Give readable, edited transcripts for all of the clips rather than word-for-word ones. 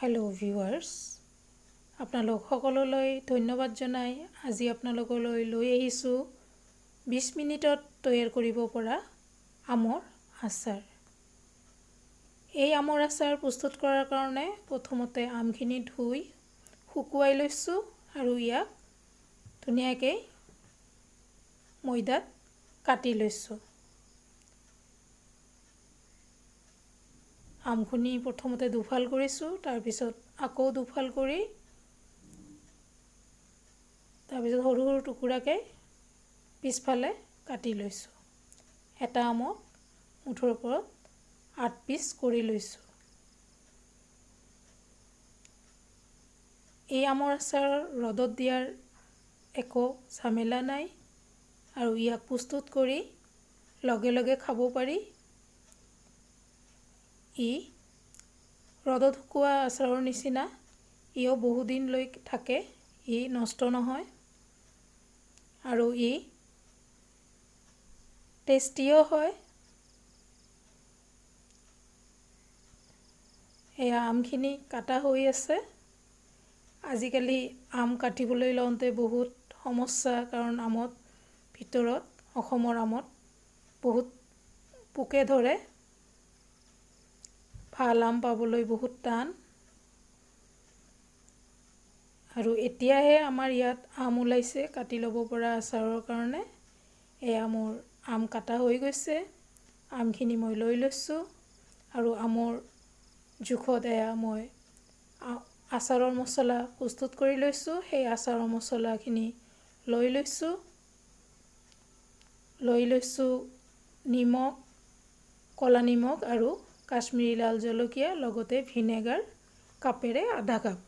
Hello' viewers, আপোনালোক সকলোলৈ ধন্যবাদ জনাই আজি আপোনালোকলৈ লৈ আহিছোঁ 20 মিনিটত তৈয়াৰ কৰিব পৰা আমৰ আচাৰ। এই আমৰ আচাৰ প্ৰস্তুত কৰাৰ কাৰণে প্ৰথমতে আমখিনি ধুই শুকুৱাই লৈছোঁ আৰু ইয়াক ধুনীয়াকৈ ময়দাত কাটি লৈছোঁ। আমখিনি প্ৰথমতে দুফাল কৰিছোঁ, তাৰপিছত আকৌ দুফাল কৰি তাৰপিছত সৰু সৰু টুকুৰাকৈ পিছফালে কাটি লৈছোঁ। এটা আমক মুঠৰ ওপৰত 8 পিচ কৰি লৈছোঁ। এই আমৰ আচাৰ ৰ'দত দিয়াৰ একো ঝামেলা নাই আৰু ইয়াক প্ৰস্তুত কৰি লগে লগে খাব পাৰি। ই ৰ'দত শুকোৱা আচাৰৰ নিচিনা, ইও বহুদিনলৈ থাকে, ই নষ্ট নহয় আৰু ই টেষ্টিও হয়। এয়া আমখিনি কাটা হৈ আছে। আজিকালি আম কাটিবলৈ লওঁতে বহুত সমস্যা, কাৰণ আমত ভিতৰত অসমৰ আমত বহুত পোকে ধৰে। ভাল আম পাবলৈ বহুত টান। আৰু এতিয়াহে আমাৰ ইয়াত আম ওলাইছে কাটি ল'ব পৰা আচাৰৰ কাৰণে। এয়া মোৰ আম কাটা হৈ গৈছে, আমখিনি মই লৈ লৈছোঁ আৰু আমৰ জোখত এয়া মই আচাৰৰ মছলা প্ৰস্তুত কৰি লৈছোঁ। সেই আচাৰৰ মছলাখিনি লৈ লৈছোঁ। লৈ লৈছোঁ নিমখ, ক'লা নিমখ আৰু কাশ্মীৰী লাল জলকীয়া, লগতে ভিনেগাৰ কাপেৰে আধা কাপ।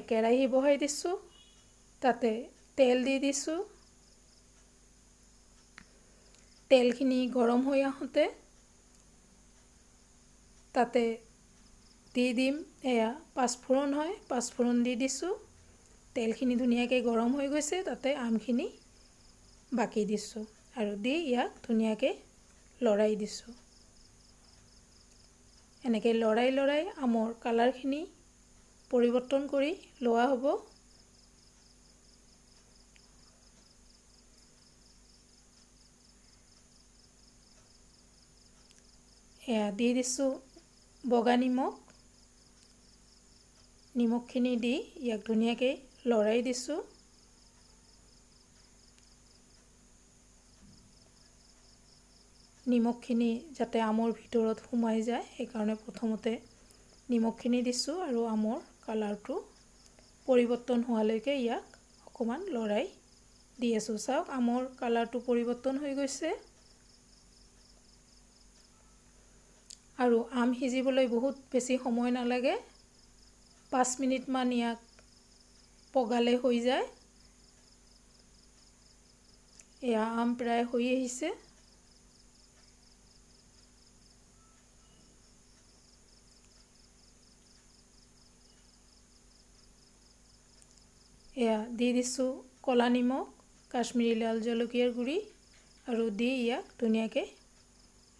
কেৰাহী বহাই দিছোঁ, তাতে তেল দি দিছোঁ। তেলখিনি গৰম হৈ আহোঁতে তাতে দি দিম এয়া পাঁচফোৰণ হয়, পাঁচফোৰণ দি দিছোঁ। তেলখিনি ধুনীয়াকৈ গৰম হৈ গৈছে, তাতে আমখিনি বাকি দিছোঁ আৰু দি ইয়াক ধুনীয়াকৈ লৰাই দিছোঁ। এনেকৈ লৰাই লৰাই আমৰ কালাৰখিনি পৰিৱৰ্তন কৰি লোৱা হ'ব। এয়া দি দিছোঁ বগা নিমখ। নিমখখিনি দি ইয়াক ধুনীয়াকৈ লৰাই দিছোঁ। নিমখখিনি যাতে আমৰ ভিতৰত সোমাই যায় সেইকাৰণে প্ৰথমতে নিমখখিনি দিছোঁ আৰু আমৰ কালাৰটো পৰিৱৰ্তন হোৱালৈকে ইয়াক অকণমান লৰাই দি আছোঁ। চাওক, আমৰ কালাৰটো পৰিৱৰ্তন হৈ গৈছে। আৰু আম সিজিবলৈ বহুত বেছি সময় নালাগে, 5 মিনিটমান ইয়াক পগালে হৈ যায়। এয়া আম প্ৰায় হৈ আহিছে। এয়া দি দিছোঁ ক'লা নিমখ, কাশ্মীৰী লাল জলকীয়াৰ গুড়ি আৰু দি ইয়াক ধুনীয়াকৈ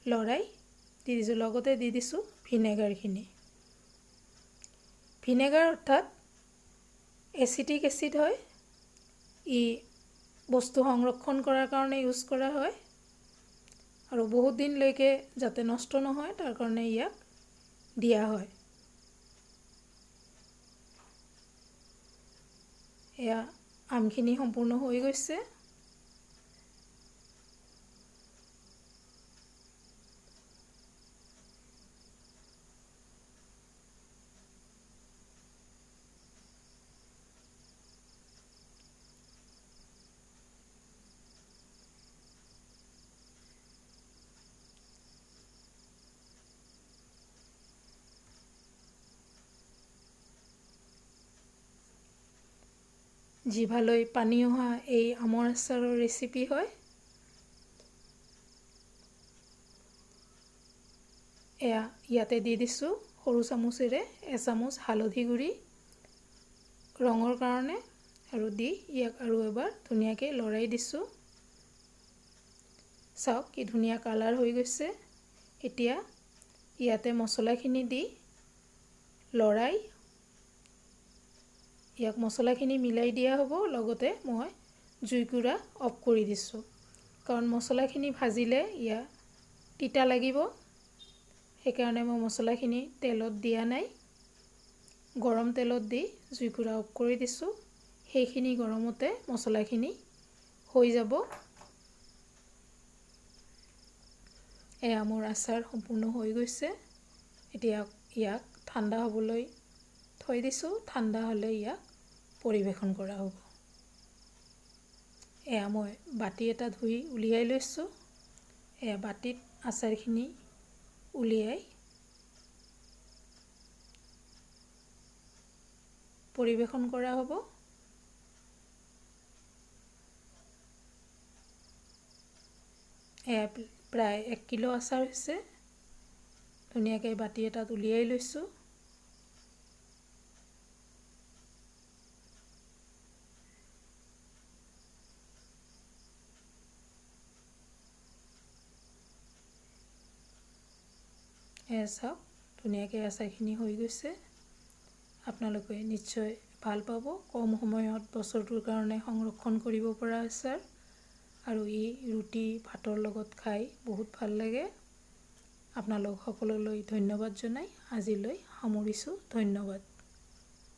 লৰাই দি দিছোঁ। লগতে দি দিছোঁ ভিনেগাৰখিনি। ভিনেগাৰ অৰ্থাৎ এচিটিক এচিড হয়, ই বস্তু সংৰক্ষণ কৰাৰ কাৰণে ইউজ কৰা হয় আৰু বহুত দিনলৈকে যাতে নষ্ট নহয় তাৰ কাৰণে ইয়াক দিয়া হয়। এয়া আমখিনি সম্পূৰ্ণ হৈ গৈছে। জিভালৈ পানী অহা এই আমৰ আচাৰৰ ৰেচিপি হয়। এয়া ইয়াতে দি দিছোঁ সৰু চামুচেৰে এচামুচ হালধি গুড়ি ৰঙৰ কাৰণে আৰু দি ইয়াক আৰু এবাৰ ধুনীয়াকৈ লৰাই দিছোঁ। চাওক কি ধুনীয়া কালাৰ হৈ গৈছে। এতিয়া ইয়াতে মছলাখিনি দি লৰাই ইয়াক মছলাখিনি মিলাই দিয়া হ'ব। লগতে মই জুইকুৰা অফ কৰি দিছোঁ, কাৰণ মছলাখিনি ভাজিলে ইয়াৰ তিতা লাগিব, সেইকাৰণে মই মছলাখিনি তেলত দিয়া নাই। গৰম তেলত দি জুইকুৰা অফ কৰি দিছোঁ। সেইখিনি গৰমতে মছলাখিনি হৈ যাব। এয়া মোৰ আচাৰ সম্পূৰ্ণ হৈ গৈছে। এতিয়া ইয়াক ঠাণ্ডা হ'বলৈ থৈ দিছোঁ। ঠাণ্ডা হ'লে ইয়াক পৰিৱেশন কৰা হ'ব। এয়া মই বাতি এটা ধুই উলিয়াই লৈছোঁ। এয়া বাতিত আচাৰখিনি উলিয়াই পৰিৱেশন কৰা হ'ব। এয়া প্ৰায় 1 কিলো আচাৰ হৈছে। ধুনীয়াকৈ বাতি এটাত উলিয়াই লৈছোঁ। এয়া চাওক, ধুনীয়াকৈ আচাৰখিনি হৈ গৈছে। আপোনালোকে নিশ্চয় ভাল পাব। কম সময়ত বছৰটোৰ কাৰণে সংৰক্ষণ কৰিব পৰা আচাৰ, আৰু ই ৰুটি ভাতৰ লগত খাই বহুত ভাল লাগে। আপোনালোক সকলোলৈ ধন্যবাদ জনাই আজিলৈ সামৰিছোঁ। ধন্যবাদ।